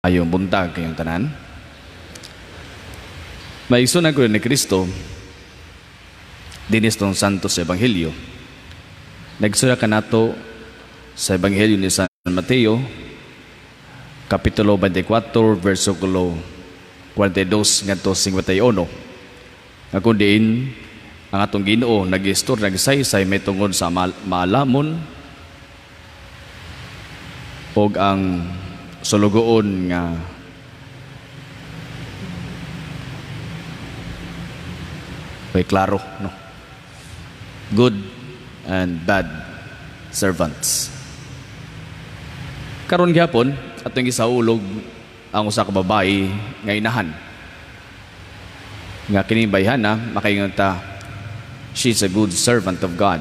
Maayong buntag kayong tanan. Maigsoon ko ni Kristo dinis tong Santos Ebanghelyo. Nagsuya kanato sa Ebanghelyo ni San Mateo, Kapitulo 24, versikulo 42 ngadto 51. Nga kun diin ang atong Ginoo nag-istorya, nagsaysay may tungod sa maalamon ug ang sulugoon nga may klaro, no, good and bad servants. Karon gyapon atong gisaulog ang usa ka babae nga inahan nga kini bayhana, makaingon ta she's a good servant of God.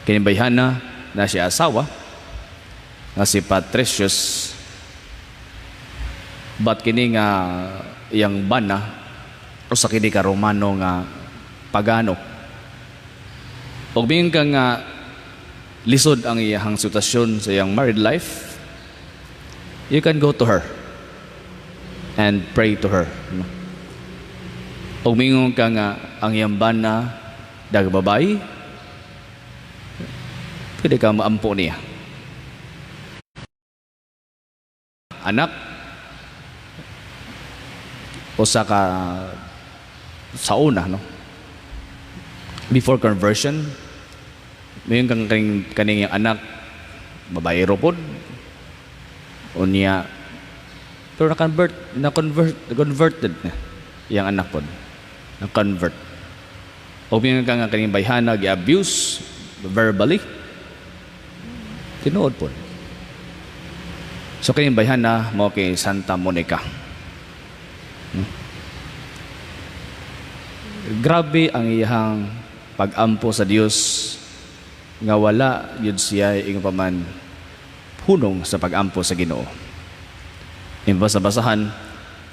Kini bayhana na siya asawa nga si Patricius, but kini nga iyang bana usa kini ka Romano nga pagano. Ug miingon ka nga lisod ang iyang sitwasyon sa iyang married life, you can go to her and pray to her, no? Ug miingon ka nga ang iyang bana dag babae, pwede ka maampo niya. Anak usa ka sa una, no, before conversion, mayon kang kaning anak babae ro pod unya, pero na convert, converted na iyang anak pod, na convert. O miingon ka nga kaning bayhana gi-abuse verbally, tinuod pod. So kining bayhana mao kay Santa Monica. Grabe ang iyang pag-ampo sa Dios nga wala yun siya ingon pa man hunong sa pag-ampo sa Ginoo. Imbasa-basahan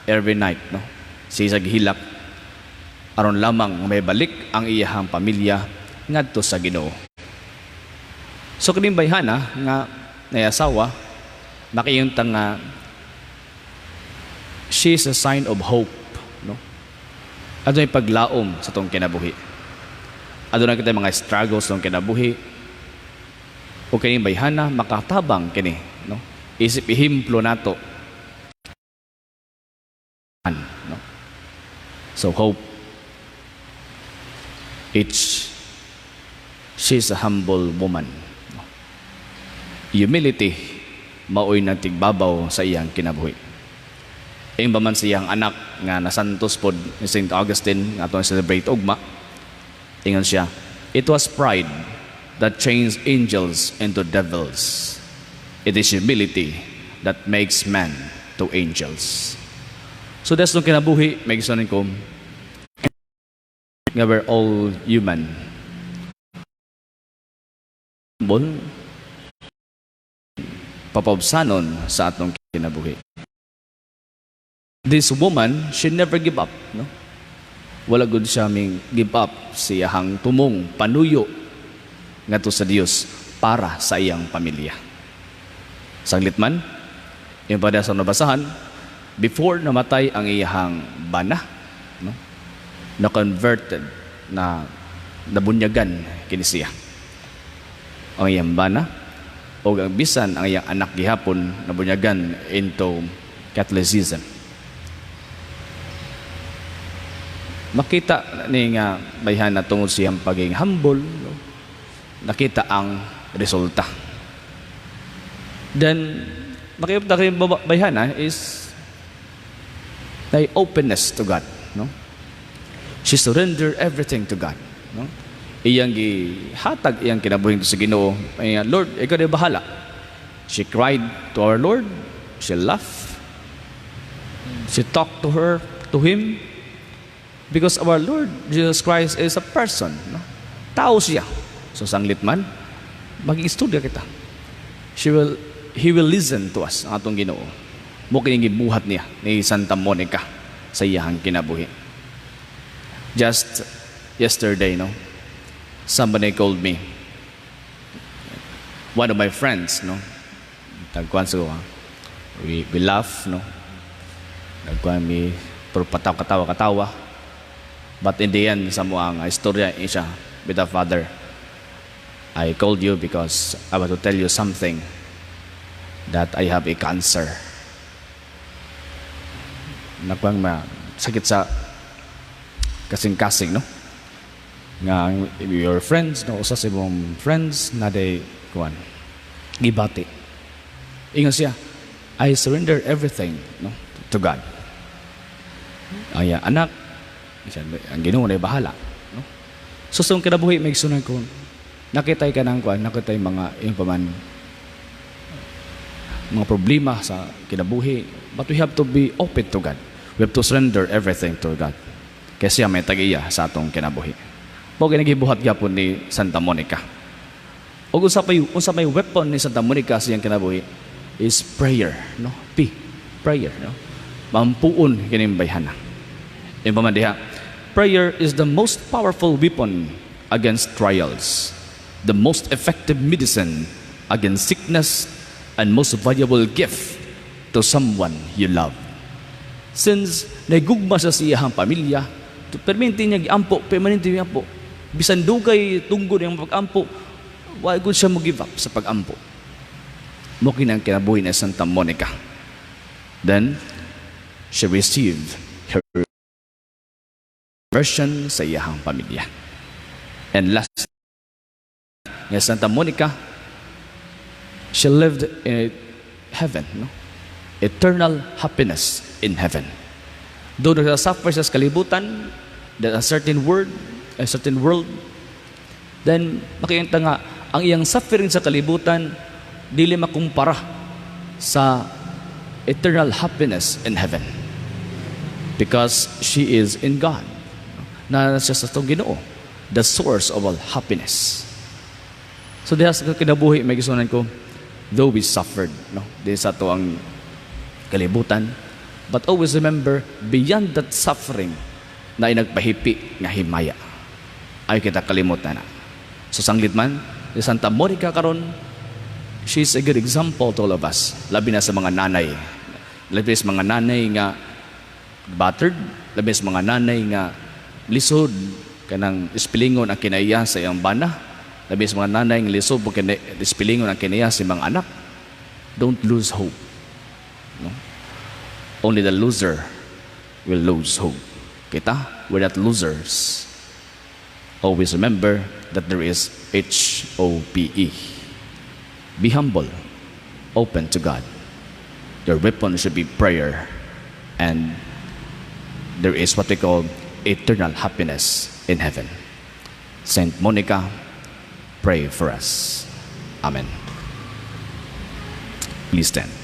every night, no? Siya gihilak aron lamang may balik ang iyahang pamilya ngadto sa Ginoo. So kining bayhana nga nayasawa, makaingon ta nga she is a sign of hope, no? Adunay paglaom sa atong kinabuhi. Aduna kita mga struggles sa atong kinabuhi. O kining bayhana makatabang kini, no? Isip ehemplo nato. No? So hope, each she's a humble woman. No? Humility maoy nagtigbabaw sa iyang kinabuhi. Ingon pa man siyang anak nga nasantos pod ni St. Augustine nga atong celebrate ugma. Ingon siya, "It was pride that changed angels into devils. It is humility that makes man to angels." So des nung kinabuhi, may gusto ko nga we're all human. Bon, papaubsanon sa atong kinabuhi. This woman, she never give up, no? Wala gud siya ming give up sa iyahang tumong panuyo ngadto sa Dios para sa iyang pamilya. Sanglit man, yung pada sa nabasahan, before namatay ang iyahang bana, no? Na converted na, nabunyagan kini siya. Ang iyang bana o ang bisan ang iyang anak gihapon nabunyagan into Catholicism. Makita ni nga bayhana tungod siyang pagiging humble, no? Nakita ang resulta. Then makita kay bayhana is the openness to God, no? She surrendered everything to God, no? Iyang gihatag iyang kinabuhi sa Ginoo. Ay, "Lord, ikaw na bahala." She cried to our Lord. She laughed. She talked to him. Because our Lord Jesus Christ is a person. No? Tao siya. So sanglit man, mag-istorya kita. He will listen to us, ang atong Ginoo. Mao kining gibuhat niya ni Santa Monica sa iyang kinabuhi. Just yesterday, no, somebody called me. One of my friends, no, tagkuan sa We laugh, no? Nagkuhan mi, pero pataw katawa katawa. But in the end, sa mo ang istorya siya with the father, "I called you because I want to tell you something, that I have a cancer." Nakuang ma sakit sa kasing-kasing, no? Nga ang your friends, no, usa sa imong friends na day kuan gibati. Ingon siya, "I surrender everything, no, to God." Ay, anak, siya, ang Ginoo na bahala, no? So sa kinabuhi, may igsunan ko, nakitay ka ng kuan, nakitay mga yung paman mga problema sa kinabuhi, but we have to be open to God. We have to surrender everything to God. Kasi siya may tag-iya sa atong kinabuhi. Mao kini gibuhat gyapon ni Santa Monica. Ug unsa may weapon ni Santa Monica sa iyang kinabuhi is prayer, no? P, prayer, no? Mampuon kining bayhana. Yung pa man diha, prayer is the most powerful weapon against trials, the most effective medicine against sickness, and most valuable gift to someone you love. Since nagugma siya sa iyang pamilya, permanente niya giampo, permanente niya giampo. Bisan dugay tunggod niyang pag-ampo, wa gud siya mo give up sa pag-ampo. Mo kini ang kinabuhi ni Santa Monica. Then, she received her version sa iyang pamilya. And last, nga Santa Monica, she lived in heaven, no? Eternal happiness in heaven. Though nagsasuffer siya sa kalibutan, that a certain world, then makikita nga, ang iyang suffering sa kalibutan, dili makumpara sa eternal happiness in heaven. Because she is in God. Na siya sa itong Ginoo, the source of all happiness. So diha sa kinabuhi, mga igsuonan ko, though we suffered, no, di sa ato ang kalibutan, but always remember, beyond that suffering, na nagpahipi nga himaya. Ay kita kalimutan na. So sanglit man, si Santa Monica karon, she's a good example to all of us. Labi na sa mga nanay. Labi sa mga nanay nga battered, labi sa mga nanay nga lisod kanang ispilingon ang kinaiya sa iyang bana, labi sa mga nanay nga lisod mo ispilingon ang kinaiya sa mga anak. Don't lose hope. No? Only the loser will lose hope. Kita, we're not losers. Always remember that there is HOPE. Be humble, open to God. Your weapon should be prayer, and there is what we call eternal happiness in heaven. Saint Monica, pray for us. Amen. Please stand.